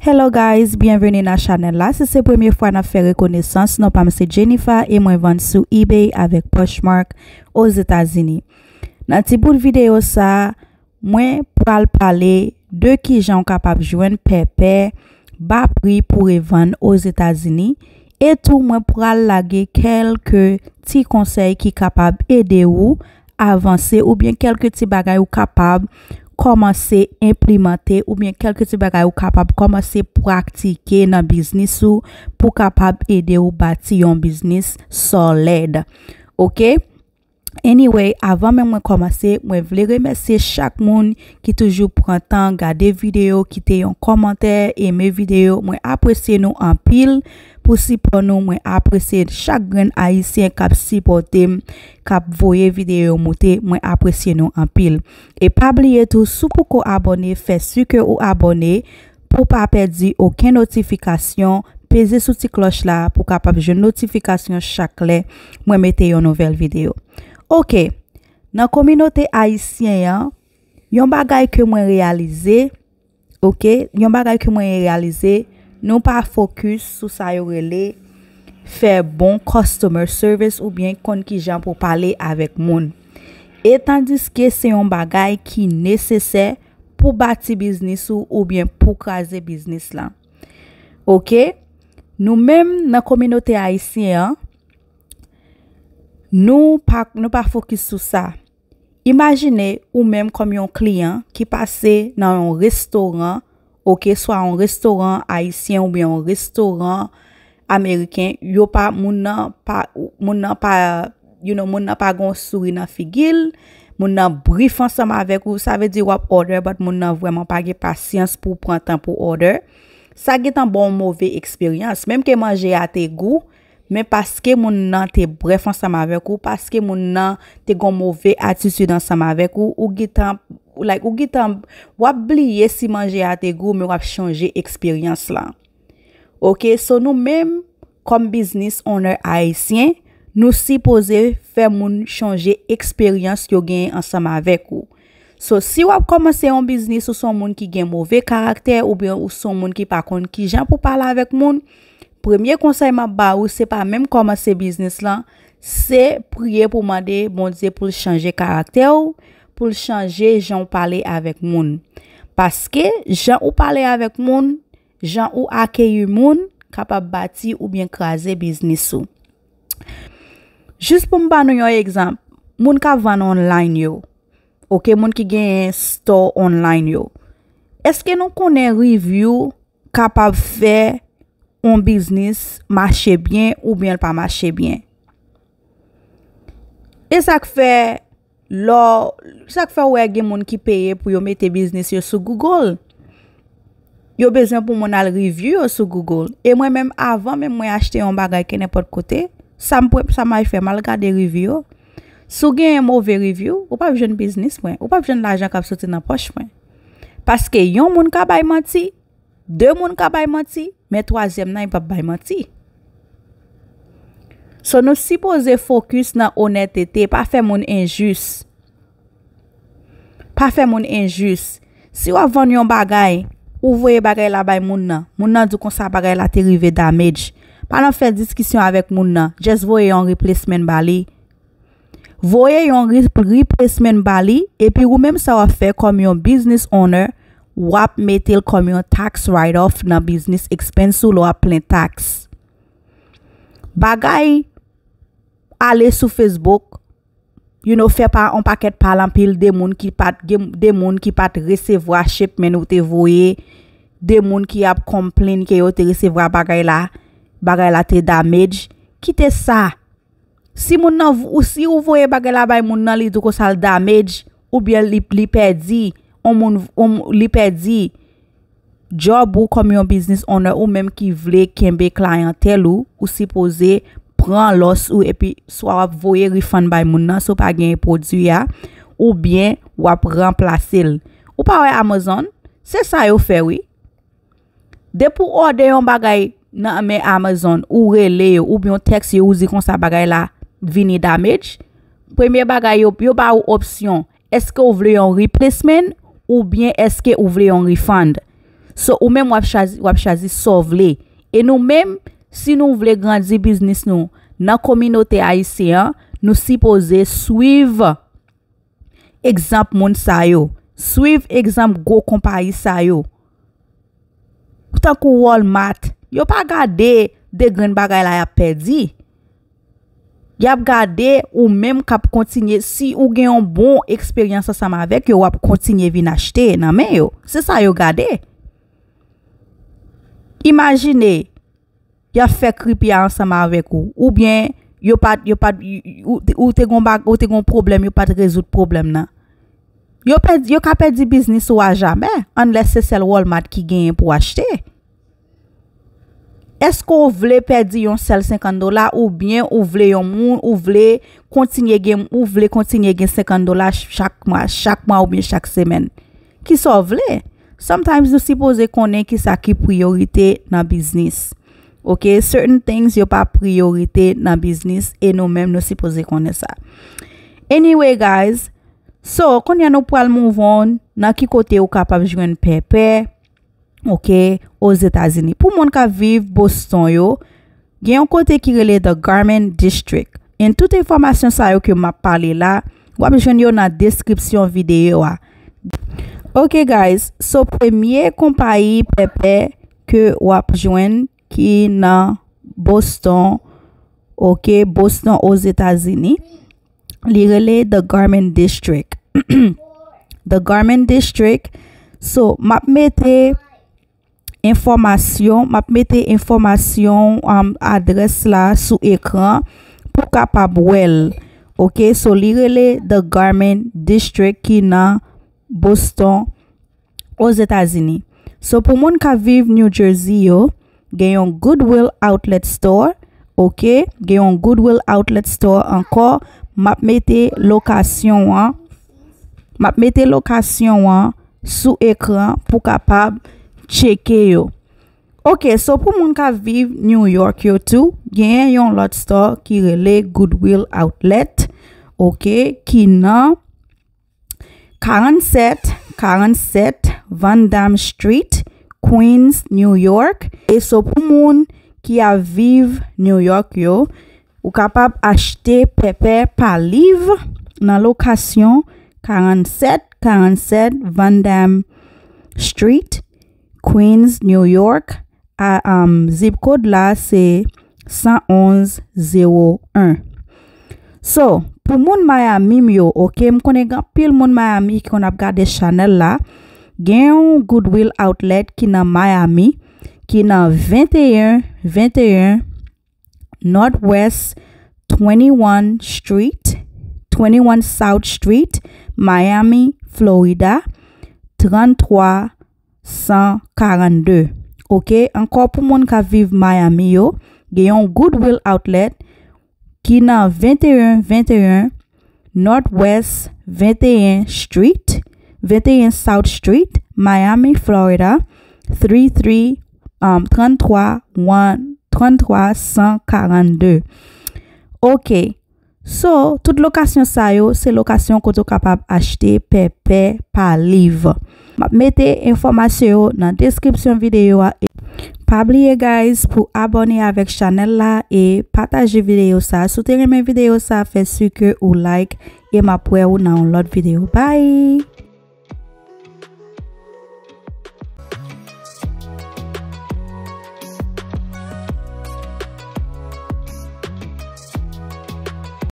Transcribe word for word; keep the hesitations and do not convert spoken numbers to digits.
Hello guys, byenveni nan chanèl la. Si se premye fwa n ap fè rekonesans, non pa m se Jennifer e mwen vann sou eBay avèk Poshmark Ozetazini. Nan ti bout videyo sa, mwen pral pale de kijan w kapab jwenn pèpè ba pri pou revann Ozetazini, e tou mwen pral lage kèlke ti konsèy ki kapab ede ou avanse, oubyen kèlke ti bagay ou kapab kòmanse enplimante, oubyen kèlke ti bagay ou kapab kòmanse pratike nan biznis ou pou kapab ede ou bati yon biznis solid. Oke? Anyway, avan menm mwen kòmanse, mwen vle remèsye chak moun ki toujou pran tan gade videyo, kite yon kòmantè, eme videyo. Mwen apresye nou anpil pou sipò nou. Mwen apresye chak grenn Ayisyen k ap sipòte m, k ap voye videyo yo moute. Mwen apresye nou anpil. E pa bliye tou, si w poko abòne, fè si ke ou abòne pou w pa pèdi okenn notifikasyon. Peze sou ti klòch la pou w kapab jwenn notifikasyon chak lè mwen mete yon nouvèl videyo. Oke, nan kominote ayisyen an, yon bagay ke mwen reyalize, oke, yon bagay ke mwen reyalize, nou pa fokis sou sa yo rele fè bon customer service oubyen konn kijan pou pale avèk moun. E tandiske se yon bagay ki nesesè pou bati biznis ou oubyen pou kraze biznis lan. Oke? Nou menm nan kominote ayisyen an, nou pa, nou pa fokis sou sa. Imajine ou menm kòm yon kliyan ki pase nan yon restoran, oke, swa yon restoran ayisyen oubyen yon restoran ameriken, yo pa, moun nan pa, moun nan pa, you know, moun nan pa gon souri nan figi l, moun nan brif ansanm avèk ou, sa vle di w ap order, but moun nan vrèman pa gen pasyans pou pran tan pou order. Sa gentan ba w move eksperyans. Menm ke manje a te gou, men paske moun nan te brèf ansanm avèk ou, paske moun nan te gon move atitid ansanm avèk ou, ou gentan, like, ou gentan, w ap bliye si manje a te gou, men w ap chonje eksperyans lan. Oke, so nou menm, kòm business owner ayisyen, nou sipoze fè moun chonje eksperyans yo genyen ansanm avèk ou. So, si w ap kòmanse yon biznis, ou se yon moun ki gen move karaktè, oubyen ou se yon moun ki pa konn kijan pou pale avèk moun, premye konsèy m ap ba ou, se pa menm kòmanse biznis lan, se priye pou mande Bondye pou l chanje karaktè w, pou l chanje jan w pale avèk moun. Paske, jan ou pale avèk moun, jan ou akeyi moun, kapab bati oubyen kraze biznis ou. Jis pou m ba nou yon egzanp, moun k ap vann online yo, oke, moun ki gen store online yo, èske nou konnen review kapab fè yon biznis mache byen oubyen l pa mache byen? E sa k fè, lò, sa k fè w wè gen moun ki peye pou yo mete biznis yo sou Google. Yo bezwen pou moun al review yo sou Google. E mwen menm, avan menm mwen achte yon bagay kenenpòt kote, sa m pre-, sa m al fè, m al gade review yo. Si w genyen move review, ou p ap jwenn biznis mwen, ou p ap jwenn lajan k ap soti nan pòch mwen. Paske yon moun ka bay manti, de moun ka bay manti, men twazyèm nan, li p ap bay manti. So, nou sipoze fokis nan onètete, pa fè moun enjis. Pa fè moun enjis. Si w ap vann yon bagay, ou voye bagay la bay moun nan. Moun nan di w konsa bagay la te rive damage. Pa nan fè diskisyon avèk moun nan. Just voye yon replacement ba li. Voye yon re-, replacement ba li, epi ou menm sa w ap fè kòm yon business owner, w ap mete l kòm yon tax write-off nan business expense ou lè w ap plen tax. Bagay ale sou Facebook, you know, fè pa yon pakèt pale anpil de moun ki pa t gen, de moun ki pa t resevwa shipment ou te voye, de moun ki ap complain ke yo te resevwa bagay la, bagay la te damage. Kite sa. Si moun nan, ou, si ou voye bagay la bay moun nan, li di w konsa l damage, oubyen li, li pèdi, on moun, on, li pèdi job ou kòm yon business owner, ou menm ki vle kenbe clientèle ou, ou sipoze pran loss ou, epi swa w ap voye refund bay moun nan si w pa genyen pwodui a, oubyen w ap ranplase l. Ou pa wè Amazon? Se sa yo fè, wi. Depi w order yon bagay nan men Amazon, ou rele yo, oubyen w tèks yo, ou di konsa bagay la vini damage, premye bagay yo, yo ba ou opsyon, èske w vle yon replacement oubyen èske w vle yon refund? So, ou menm w ap chwazi, w ap chwazi sa w vle. E nou menm, si nou vle grandi biznis nou nan kominote ayisyen an, nou sipoze swiv egzanp moun sa yo. Swiv egzanp gwo konpayi sa yo. Tankou Walmart, yo pa gade de grenn bagay la y ap pèdi. Y ap gade ou menm k ap kontinye, si ou gen yon bon eksperyans ansanm avèk yo, w ap kontinye vin achte nan men yo. Se sa yo gade. Imajine, y ap fè kripi a ansanm avèk ou, oubyen yo pa t, yo pa t, ou, ou te gon bag, ou te gon pwoblèm, yo pa t rezoud pwoblèm nan. Yo pèdi, yo ka pèdi biznis ou a jamè, unless se sèl Walmart ki genyen pou achte. Èske w vle pèdi yon sèl senkant dola, oubyen ou vle yon moun, ou vle kontinye gen, ou vle kontinye gen senkant dola chak mwa, chak mwa oubyen chak semèn? Kisa w vle? Sometimes nou sipoze konnen kisa ki priyorite nan biznis. Ok, certain things yo pa priyorite nan biznis e nou menm nou sipoze konnen sa. Anyway, guys, so, kounye a nou pral move on nan ki kote ou kapab jwenn pèpè, ok, Ozetazini. Pou moun k ap viv Boston yo, gen yon kote ki rele The Garment District. And tout enfòmasyon sa yo ke m ap pale la, w ap jwenn yo nan deskripsyon videyo a. Ok, guys, so premye konpayi pèpè ke w ap jwenn ki nan Boston, ok, Boston, Ozetazini, li rele The Garment District. The Garment District. So, m ap mete enfòmasyon, m ap mete enfòmasyon, um, adrès la sou ekran pou w kapab wè l. Ok, so li rele The Garment District ki nan Boston, Ozetazini. So, pou moun k ap viv New Jersey yo, gen yon Goodwill Outlet Store, ok? Gen yon Goodwill Outlet Store ankò. M ap mete lokasyon an, m ap mete lokasyon an sou ekran pou kapab tcheke yo. Ok, so pou moun k ap viv New York yo tou, genyen yon lòt store ki rele Goodwill Outlet, ok, ki nan karannset karannset Van Damme Street, Queens, New York. E so pou moun ki ap viv New York yo, ou kapab achte pèpè pa liv nan lokasyon karannset karannset Van Damme Street, Queens, New York. A, um, zip code la se san onz zewo en. So, pou moun Miami m yo, ok, m konnen gen anpil moun Miami ki konn ap gade chanèl la. Gen yon Goodwill Outlet ki nan Miami, ki nan venteyen venteyen Northwest twenty-one Street, twenty-one South Street, Miami, Florida, tranntwa san karannde. Ok, ankò pou moun k ap viv Miami yo, gen yon Goodwill Outlet ki nan venteyen venteyen Northwest venteyen Street, venteyen South Street, Miami, Florida, three three, um, tranntwa, one, tranntwa san karannde. Ok, so, tout lokasyon sa yo, se lokasyon kote w kapab achte pèpè pa liv. M ap mete enfòmasyon yo nan deskripsyon videyo a. Pa bliye, guys, pou abòne avèk chanèl la e pataje videyo sa. Si w te renmen videyo sa, fè si ke ou like e m ap wè w nan yon lòt videyo. Bye!